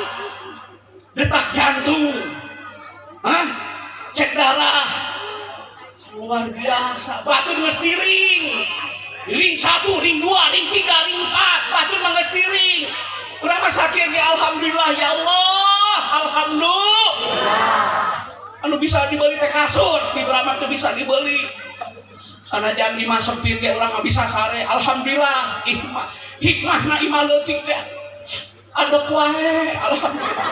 Speaker 1: detak jantung, hah? Cek darah, luar biasa. Batur geus ring, ring 1, ring 2, ring 3, ring 4, batur mah geus ring. Urang mah sakieu ge alhamdulillah ya Allah, alhamdulillah. Anu bisa dibeli teh kasur, tibra mah teu bisa dibeli. Sanajan imah sempit ge urang mah bisa sare, alhamdulillah. Hikmah, hikmahna imah leutik teh adek wae, alhamdulillah.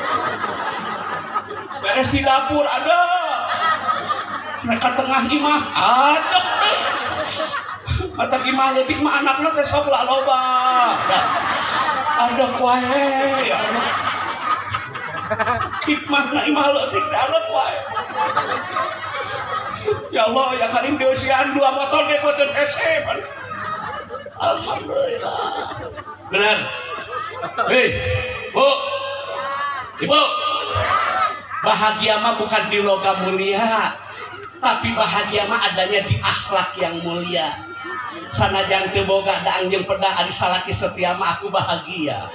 Speaker 1: Beres di dapur ada, mereka tengah imah ada. Kata imah leutik mah anakna teh sok lah loba. Ada wae ya Allah. Hikmahna imah leutik teh ada wae. Ya Allah ya Karim diusiaan 2 motor ge kuatkeun hese. Alhamdulillah. Benar. Hei, Bu. Ibu. Bahagia mah bukan di logam mulia, tapi bahagia mah adanya di akhlak yang mulia. Sanajan teu boga daang jeung pedah ari salaki setia mah aku bahagia.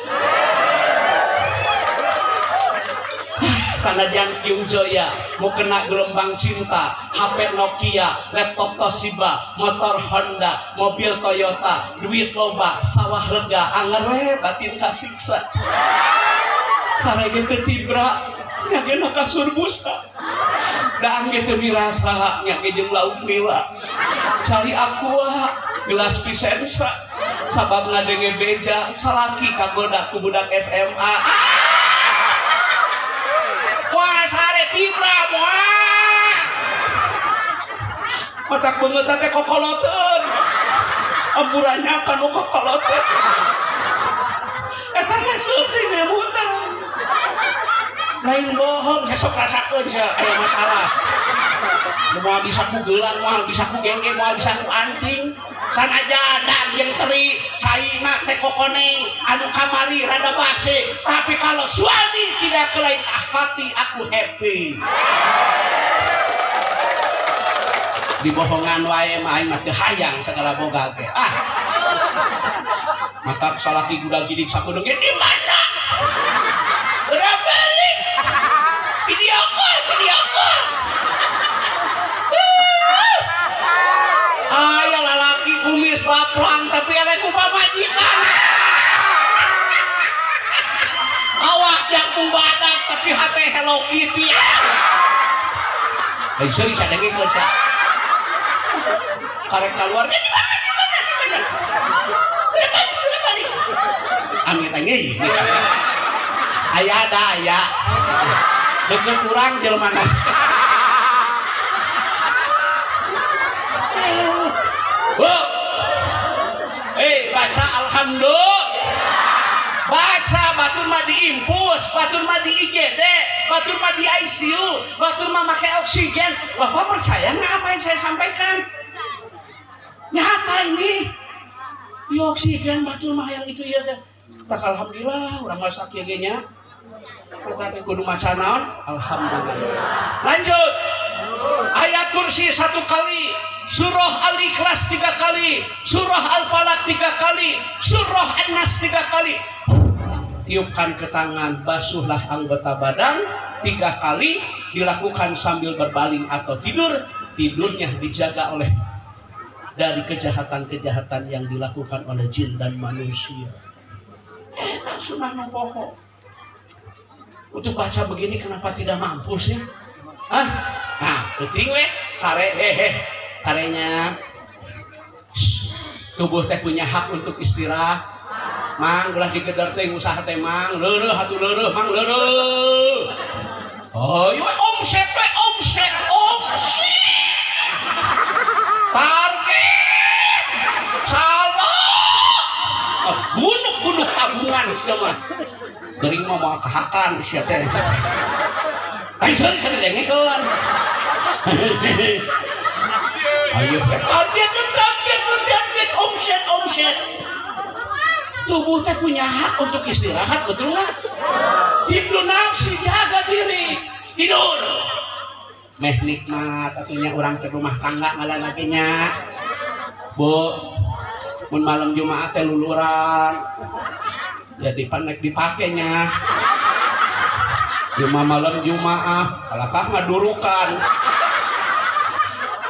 Speaker 1: Sanajan Kyung Joya mau kena gelombang cinta, HP Nokia, laptop Toshiba, motor Honda, mobil Toyota, duit loba, sawah lega, anger we batin kasiksa. Sarege teu tibra, nya ge na kasur busa. Daang ge teu mirasa, nya ge jeung lauk nila. Cari aqua, gelas Vicenza, sabab ngadenge beja, salaki kagoda ku budak SMA. Wah sare tibra moal. Matak beungeut teh kokoloteun. Amburannya kanu kokoloteun. Eta teh syuting ngemutan. Lain bohong esok rasakeun sia aya masalah. Moal bisa ku geulang, moal bisa ku gengge, moal bisa ku anting. Sanajan dang jeung teri, caina teh kokoneng, anu kamari rada base, tapi kalau suami tidak kelain hati aku happy. Dibohongan wae mah aing mah teu hayang sagala boga ge. Ah. Mata salaki gudag gidig sakudeung ge di mana? Udah balik. Video call, video call. Aya lalaki kumis baplang tapi eleh ku pamajikan. Awak jantung badak tapi hate Hello Kitty. Ai seuri sadengkeun sia. Karek keluar di mana di mana di mana. Udah balik, udah balik. Amit anjing. Aya ada aya. Deket kurang jelema na. Bu. Baca alhamdulillah. Baca batur mah diimpus, batur mah di IGD, batur mah di ICU, batur mah make oksigen. Bapak percaya nggak apa yang saya sampaikan? Nyata ini. Di oksigen batur mah yang itu ya. Tak alhamdulillah urang mah sakieu ge nya. Eta teh kudu maca naon? Alhamdulillah. Lanjut. Ayat kursi 1 kali, surah Al-Ikhlas 3 kali, surah Al-Falaq 3 kali, surah An-Nas 3 kali. Tiupkan ke tangan, basuhlah anggota badan 3 kali, dilakukan sambil berbaling atau tidur. Tidurnya dijaga oleh dari kejahatan-kejahatan yang dilakukan oleh jin dan manusia. Tak sunah pokok. Untuk baca begini kenapa tidak mampu sih? Ah, nah, penting weh, sare sarenya. Tubuh teh punya hak untuk istirahat. Mang, ulah digedor teh usaha teh mang, leureuh atuh leureuh, mang leureuh. Oh, ieu omset we, omset, omset. Target. Saldo. Gunuk-gunuk tabungan sia mah. Gering mah moal kahakan sia teh. Ayo seri seri dengekeun. Ayo target, target, target, omset, omset. Tubuh teh punya hak untuk istirahat, betul nggak? Ibnu nafsi, jaga diri, tidur. Meh nikmat, atunya orang ke rumah tangga malah laginya. Bu, mun malam Jumat teh luluran. Jadi panek dipakainya. Cuma malam Jumaah, alakah ngadurukan.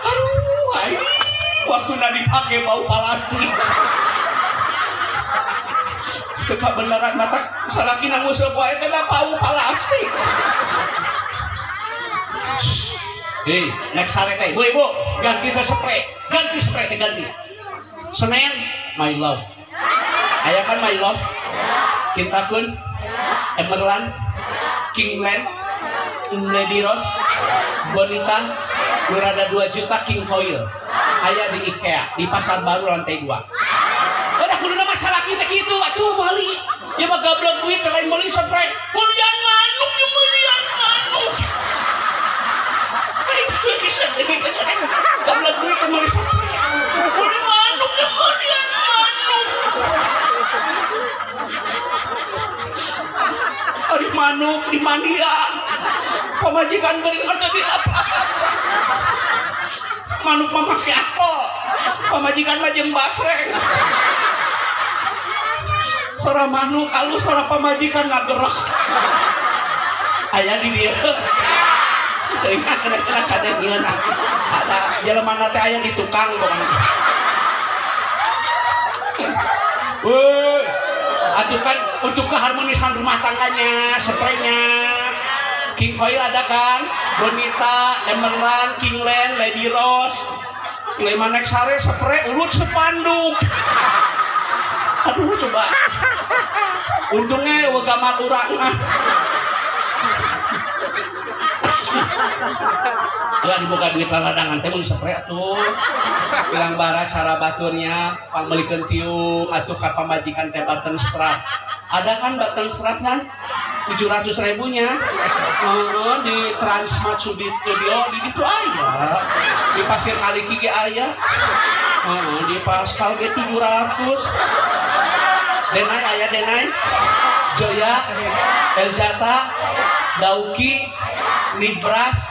Speaker 1: Aduh, ayo, waktu dipakai bau plastik. Kebenaran mata salaki ngusul poe teh da bau plastik. Hei, next sare teh, Bu Ibu, ganti teh spray, ganti spray teh ganti. Senin, my love. Aya kan my love? Kintakun, Emerlan, Kingland, Lady Rose, Bonita, Murada 2 juta King Coil. Aya di IKEA, di Pasar Baru lantai 2. Udah kuduna masalah kita gitu, atuh meuli. Ya mah gablek duit lain meuli spray. Meulian manuk, meulian manuk. Bisa ini gambar duit meuli spray. Meuli manuk kemudian manuk. Ari manuk di mandian. Pamajikan geuning mah teu dilap-lapan. Manuk mah make apel. Pamajikan mah jeung basreng. Sora manuk alus, sora pamajikan ngagerak. Aya di dieu. Sehingga kena-kena kadegian. Ada jelema teh aya di tukang pokona. Woi, atuh kan untuk keharmonisan rumah tangganya, spraynya. King Koil ada kan? Bonita, Emerald, Kingland, Lady Rose. Lema nek sare spray urut sepanduk. Aduh coba. Untungnya eueuh gambar urang mah. Ya diboga duit laladangan teh mun spray atuh. Bilang barat cara baturnya pangmeulikeun tiung atuh ka pamajikan teh button strap. Ada kan button strap kan? 700 ribunya. Di Transmart Studio di ditu aya. Di Pasir Kaliki ge aya. Di Pascal ge 700. Denai aya Denai. Joya, Elzata, Dauki, Nibras,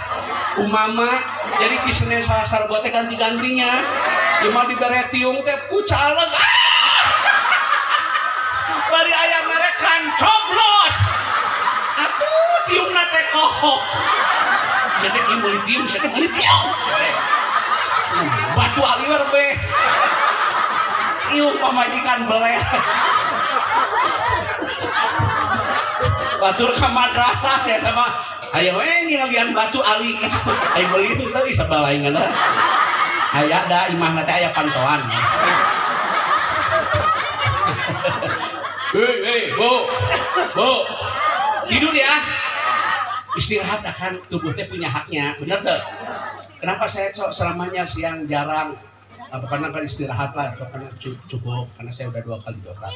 Speaker 1: Umama. Jadi di Senin Selasa Rebo teh ganti-gantinya. Ieu mah dibere tiung teh ku caleg. Bari aya merek kan coblos. Atuh tiungna teh kohok. Jadi ieu meuli tiung, saya teh meuli tiung. Batu aliwer be. Ieu pamajikan beleh. Batur ka madrasah saya teh mah. Ayo we ngalian batu ali. Ayo meuli henteu sabalaingan. Aya da imahna teh aya pantoan. Hei, hei, Bu. Bu. Tidur ya. Istirahat akan tubuh teh punya haknya, bener tuh. Kenapa saya sok selamanya siang jarang? Karena kan istirahat lah, karena cukup, karena saya udah 2 kali dokter.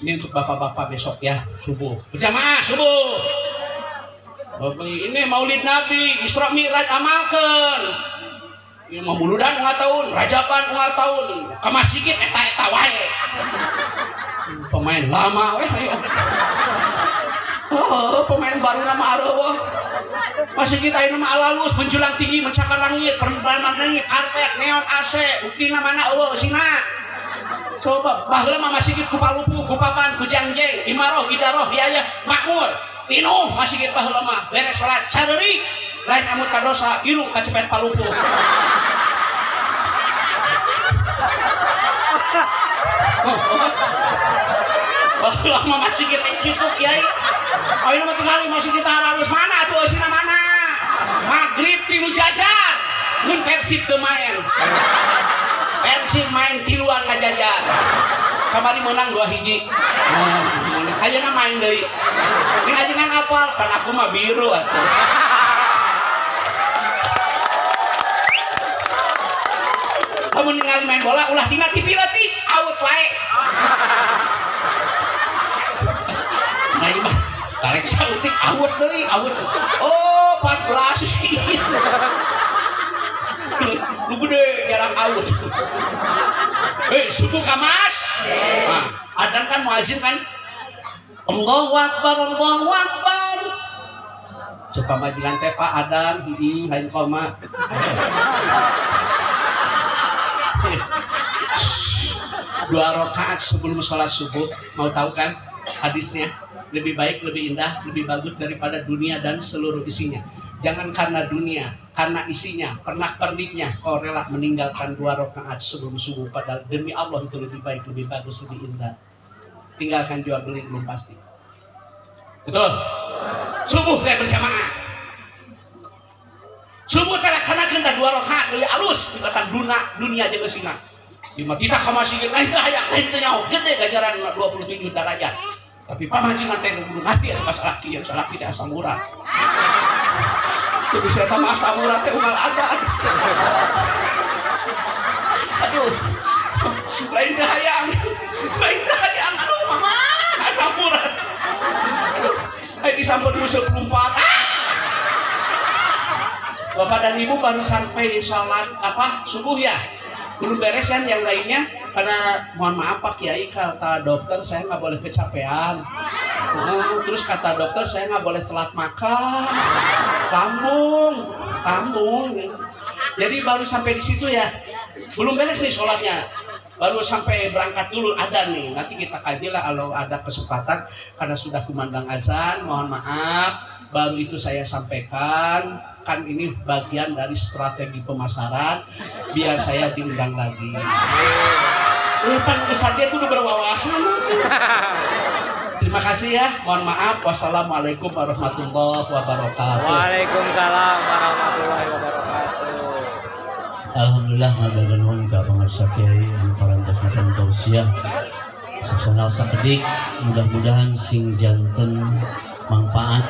Speaker 1: Ini untuk bapak-bapak besok ya, subuh. Berjamaah subuh. Ini Maulid Nabi, Isra Mi'raj amalkeun. Ini mah muludan unggal tahun, rajaban unggal tahun, ka masjid eta-eta wae. Pemain lama weh ayo. Oh, pemain baru nama areueuh. Masjid ayeuna mah alalus menjulang tinggi mencakar langit, perempuan langit, karpet, neon, AC, buktina mana eueuh eusina. Coba baheula mah masjid ku palupu, ku papan, ku jangjeng, imaroh, idaroh, biaya, makmur. Pinuh masjid baheula mah, beres salat careurik, lain amut ka dosa, irung kacepet palupu. Baheula mah masjid teh kitu kiai. Ayeuna mah tinggali masjid halus mana atuh eusina mana? Magrib tilu jajar. Mun Persib teu main. Persib main tiluan ngajajar. Kamari menang 2-1. Ayeuna main deui. Ning ajengan apal pan aku mah biru atuh. Kamu ningali main bola ulah dina TV leutik out wae. Nah ieu mah karek saeutik awet deui, awet. Oh, 14. Lu gede jarang awet. Hei, subuh ka Mas. Nah, adzan kan muazin kan. Allahu Akbar, Allahu Akbar. Coba majikan teh Pak adzan, heeh, lain koma. 2 rakaat sebelum sholat subuh, mau tahu kan hadisnya? Lebih baik, lebih indah, lebih bagus daripada dunia dan seluruh isinya. Jangan karena dunia, karena isinya, pernak-perniknya, kau rela meninggalkan 2 rakaat sebelum subuh. Padahal demi Allah itu lebih baik, lebih bagus, lebih indah. Tinggalkan jual beli belum pasti. Betul? Subuh kayak berjamaah. Subuh terlaksanakan dah 2 rakaat lebih alus dibatan dunia jeung eusina. Lima kita ka masjid lain hayang lain teu nyaho gede ganjaran 27 derajat. Tapi pamajikan teh kudu ngarti atuh ka salaki, yang salaki teh asam urat. Jadi saya tambah asam urat teh unggal ada. Aduh. Lain teh hayang. Lain teh hayang. Aduh mama, asam urat. Aduh, ai disampeur ku 24. Ah! Bapak dan Ibu baru sampai sholat apa subuh ya? Belum beres kan yang lainnya? Karena mohon maaf Pak Kiai, kata dokter saya nggak boleh kecapean. Terus kata dokter saya nggak boleh telat makan. Lambung, lambung. Jadi baru sampai di situ ya. Belum beres nih sholatnya. Baru sampai berangkat dulu ada nih. Nanti kita kaji lah kalau ada kesempatan, karena sudah kumandang azan. Mohon maaf, baru itu saya sampaikan. Kan ini bagian dari strategi pemasaran biar saya diundang lagi. Ya, pan Ustadznya itu udah berwawasan. Terima kasih ya. Mohon maaf. Wassalamualaikum warahmatullahi wabarakatuh.
Speaker 2: Waalaikumsalam warahmatullahi wabarakatuh.
Speaker 3: Alhamdulillah, matur nuwun ka pangarsa Kiai anu parantos makan tausiah. Saksana sakedik, mudah-mudahan sing janten manfaat.